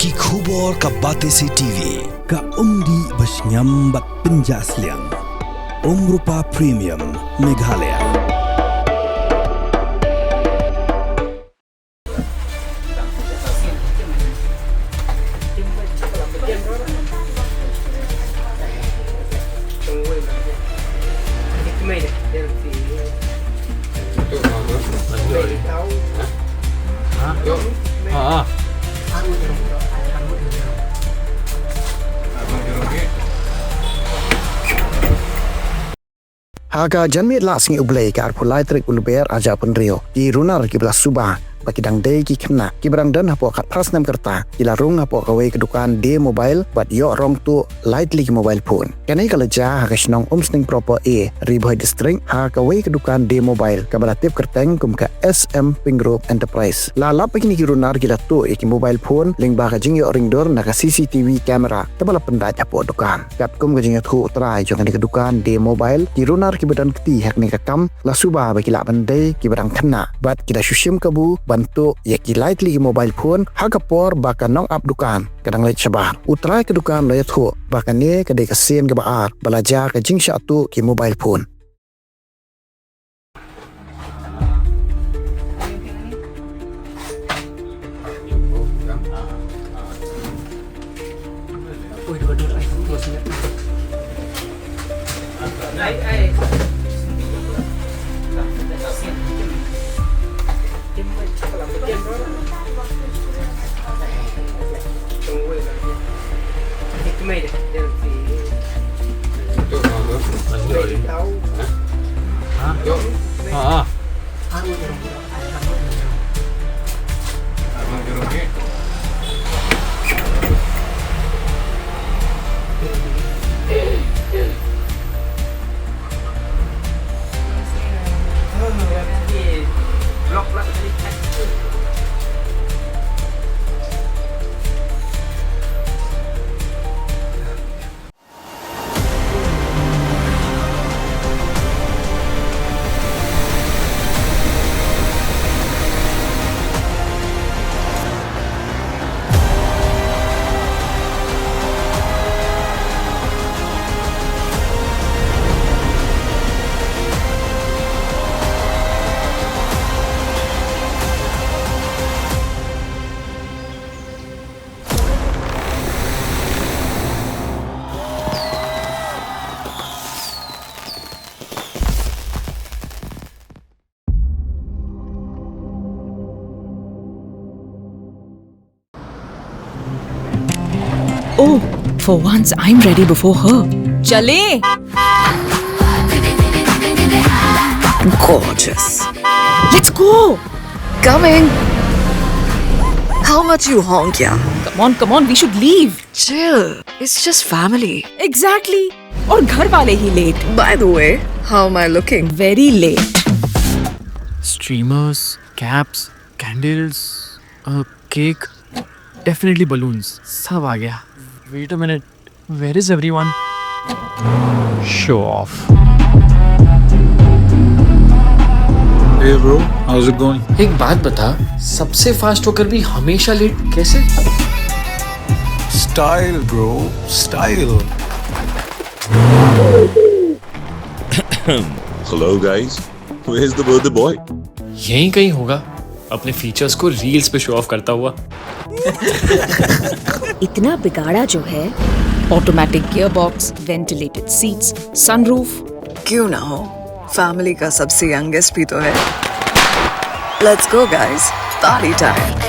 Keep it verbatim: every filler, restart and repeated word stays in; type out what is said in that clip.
Ki khubor ka Batesi T V, ka umdih ba shngiam bad pynjah sliang. Umrupa Premium, Meghalaya. Ha ka janmiet Laisngi U Blei ka arphew lai tarik u Lber arhajar arphew hynriew, ki runar kiba la suba ba ki dang dei ki khynnah kiba dang don hapoh khatphra snem ka rta ki la rung hapoh kawei ka dukan Day Mobile bad ïoh rong tuh lai tylli ki mobile phone. Kane ka la jia ha ka shnong Umsning Proper A, Ri Bhoi District, ha kawei ka dukan Day Mobile kaba la tip kyrteng kum ka S M Pink Grove Enterprise. La lap ba kine ki runar ki la tuh ïa ki mobile phone lyngba ka jingïoh ring dur na ka C C T V camera kaba la pyndait hapoh dukan. Katkum ka jingïathuh u trai jong kane ka dukan Day Mobile, ki runar kiba don kti ha kane ka kam la suba ba ki lah ban dei kiba dang khynnah bad ki la shu shim kabu ban tuh ïa ki lai tylli ki mobile phone ha ka por ba ka nongap dukan ka dang leit shabar. U trai ka dukan u la ïathuh ba kane ka dei ka sien kaba ar ba la jia ka jingshah tuh ki mobile phone. Oh, for once I'm ready before her. चले। Gorgeous. Let's go. Coming. How much you honk, yeah? Come on, come on, we should leave. Chill. It's just family. Exactly. और घर वाले ही late. By the way, how am I looking? Very late. Streamers, caps, candles, a cake, definitely balloons. सब आ गया. Wait a minute. Where is everyone? Show off. Hey bro, how's it going? एक बात बता, सबसे फास्ट होकर भी हमेशा लेट कैसे? Style bro, style. Hello guys, where's the birthday boy? यहीं कहीं होगा, अपने फीचर्स को रील्स पे शो ऑफ करता हुआ. इतना बिगाड़ा जो है. Automatic gearbox, ventilated seats, sunroof. क्यों ना हो, फैमिली का सबसे यंगेस्ट भी तो है. Let's go guys, party time.